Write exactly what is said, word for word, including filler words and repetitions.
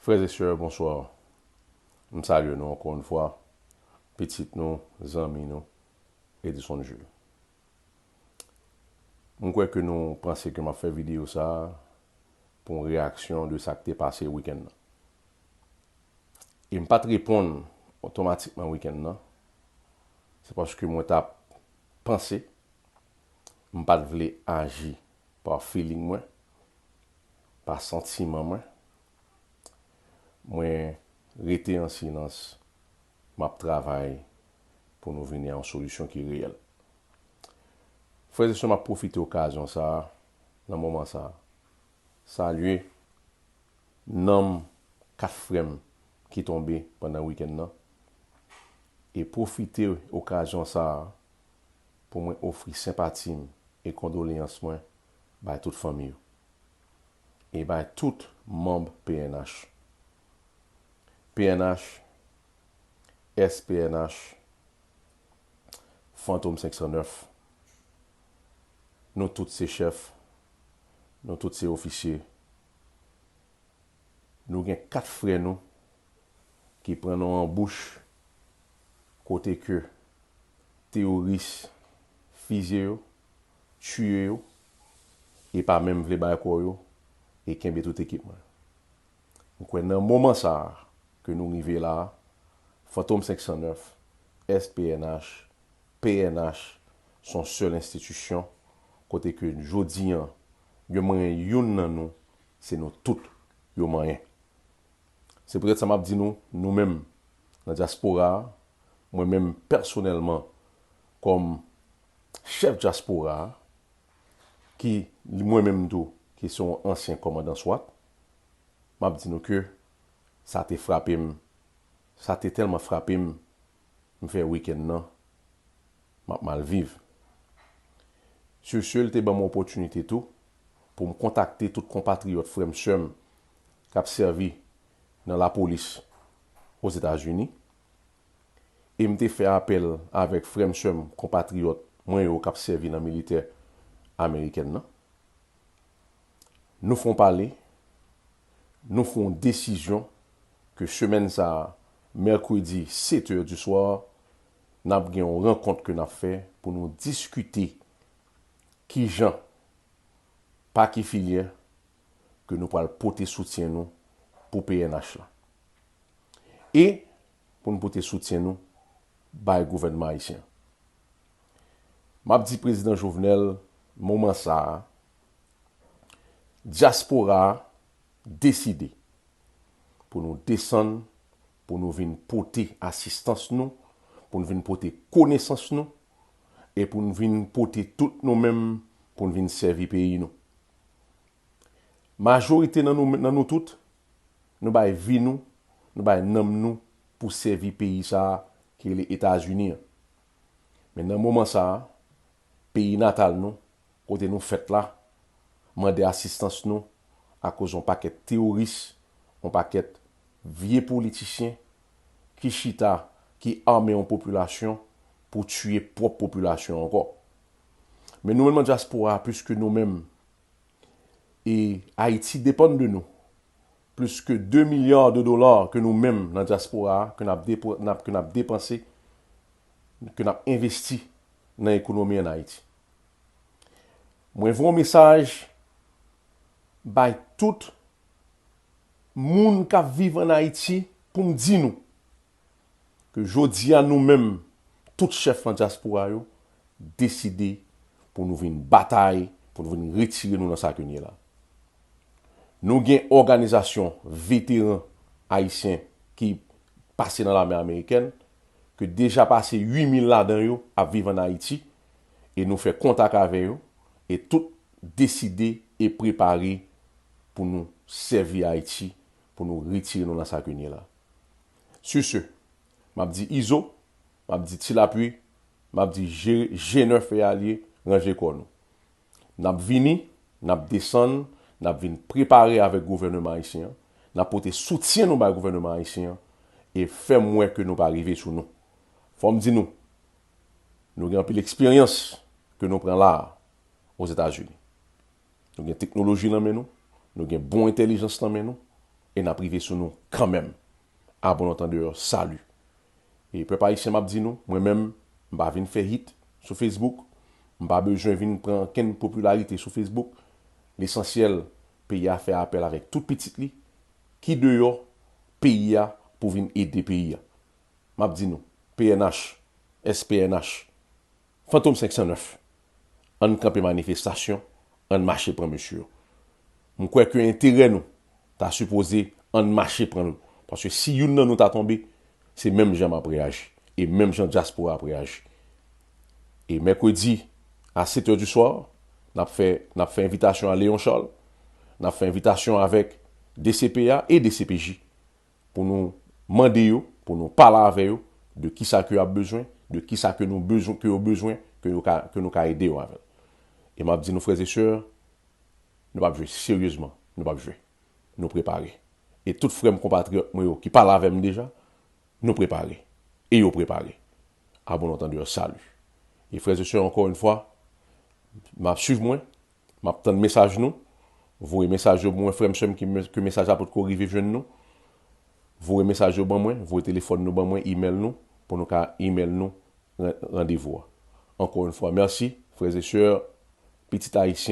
Frères et sœurs, bonsoir. M salye nou ankò yon fwa, pitit nou, zanmi nou, Edison Jules. M kwè ke nou panse ke m ap fè videyo sa a pou yon reyaksyon de sa k te pase wikenn nan. E m pa t reponn otomatikman wikenn nan, se paske mwen t ap panse, m pa t vle aji pa feeling mwen, pa santiman mwen. Mwen rete an silans, m ap travay pou nou vini a yon solisyon ki reyèl. Frè e sè, m ap pwofite okazyon sa a, nan moman sa a, salye nanm kat frè m ki tonbe pandan wikenn nan, e pwofite okazyon sa a pou mwen ofri senpati m e kondoleyans mwen bay tout fanmi yo, e bay tout manm P N H. P N H, S P N H, Fantom senk san nèf, nou tout se chèf, nou tout se ofisye. Nou gen kat frè nou ki pran nan anbouch, kote ke teyoris fizye yo, tiye yo, e pa menm vle bay kò yo, e kenbe tout ekipman. M kwè nan moman sa a ke nou rive la a, Fantom senk san nèf, S P N H, P N H, se yon sèl enstitisyon, kote ke jodi an, yo manyen youn nan nou, se nou tout yo manyen. Se poutèt sa m ap di nou, nou menm, nan dyaspora a, mwen menm pèsonèlman, kòm chèf dyaspora a, ki, mwen menm tou, ki se yon ansyen kòmandan swat, m ap di nou ke sa te frape m, sa te tèlman frape m, m fè wikenn nan, m ap mal viv. Sur ce, l te ban m opòtinite tou pou m kontakte tout konpatriyòt, frè m, sè m k ap sèvi nan lapolis Ozetazini, e m te fè apèl avèk frè m, sè m, konpatriyòt mwen yo k ap sèvi nan militè amerikèn nan. Nou fè yon pale, nou fè yon desizyon ke semèn sa a, mèkredi, sèt è di swa, n ap gen yon rankont ke n ap fè pou nou diskite kijan, pa ki filyè, ke nou pral pote soutyen nou pou P N H la. E pou n pote soutyen nou bay gouvènman ayisyen. M ap di Prezidan Jovenel, moman sa a, dyaspora a deside pou nou desann, pou nou vin pote asistans nou, pou nou vin pote konesans nou, e pou nou vin pote tout nou menm, pou nou vin sèvi peyi nou. Majorite nan nou, nan nou tout, nou bay vi nou, nou bay nanm nou pou sèvi peyi sa a ki rele Etazini an. Men nan moman sa a, peyi natal nou, kote nou fèt la, mande asistans nou akoz yon pakèt teyoris, yon pakèt vye politisyen ki chita, ki ame yon popilasyon pou tiye pwòp popilasyon ankò. Men nou menm nan dyaspora a, piske nou menm, e Ayiti depann de nou. Plis ke de milya de dola ke nou menm nan dyaspora a, ke n ap depo-, n ap, ke n ap depanse, ke n ap envesti nan ekonomi ann Ayiti. Mwen voye yon mesaj bay tout moun k ap viv ann Ayiti pou m di nou ke jodi a nou menm, tout chèf nan dyaspora yo, deside pou nou vin batay, pou nou vin retire nou nan sa ke n ye la. Nou gen òganizasyon veteran ayisyen ki pase nan lame amerikèn, ke deja pase uit mil ladan yo ap viv ann Ayiti, e nou fè kontak avè yo, e tout deside e prepare pou nou sèvi Ayiti, pou nou retire nou nan sa ke n ye la. Sur ce, m ap di Izo, m ap di Ti Lapli, m ap di G, G nèf e alye, ranje kò nou. N ap vini, n ap desann, n ap vin prepare avèk gouvèneman ayisyen an, n ap pote soutyen nou bay gouvèneman ayisyen an, e fè m wè ke nou pa rive sou nou. Fò m di nou, nou gen anpil eksperyans ke nou pran la a, Ozetazini. Nou gen teknoloji nan men nou, nou gen bon entèlijans nan men nou, e n ap rive sou nou kanmenm. A bon antandè, salut. E pèp ayisyen, m ap di nou, mwen menm, m pa vin fè hit sou Facebook, m pa bezwen vin pran ankenn popilarite sou Facebook. Lesansyèl, peyi a fè apèl avèk tout pitit li ki deyò peyi a pou vin ede peyi a. M ap di nou, P N H, S P N H, Fantom senk san nèf, ann kanpe manifestasyon, ann mache pran mesye yo. M kwè ke enterè nou ta sipoze ann mache pran l. Paske si youn nan nou ta tonbe, se menm jan m ap reyaji. E menm jan dyaspora ap reyaji. E mèkredi, a sèt è di swa, n ap fè, n ap fè envitasyon a Léon Charles, n ap fè envitasyon avèk D C P A e D C P J pou nou mande yo, pou nou pale avè yo de kisa ke y ap bezwen, de kisa ke nou bezwen, ke yo bezwen, ke yo ka, ke nou ka ede yo avè l. E m ap di nou, frè e sè, nou p ap jwe, seryezman, nou p ap jwe. Nou prepare. E tout frè m, konpatriyòt mwen yo ki pale avè m deja, nou prepare. E yo prepare. A bon antandè, salut. E frè e sè, ankò yon fwa, m ap swiv mwen, m ap tann mesaj nou. Voye mesaj yo ban mwen, frè m, sè m, ki, ke mesaj la potko rive jwenn nou. Voye mesaj yo ban mwen, voye telefòn nou ban mwen, imèl nou, pou nou ka imèl nou ran-, randevou a. Ankò yon fwa, mèsi, frè e sè, pitit ayisyen.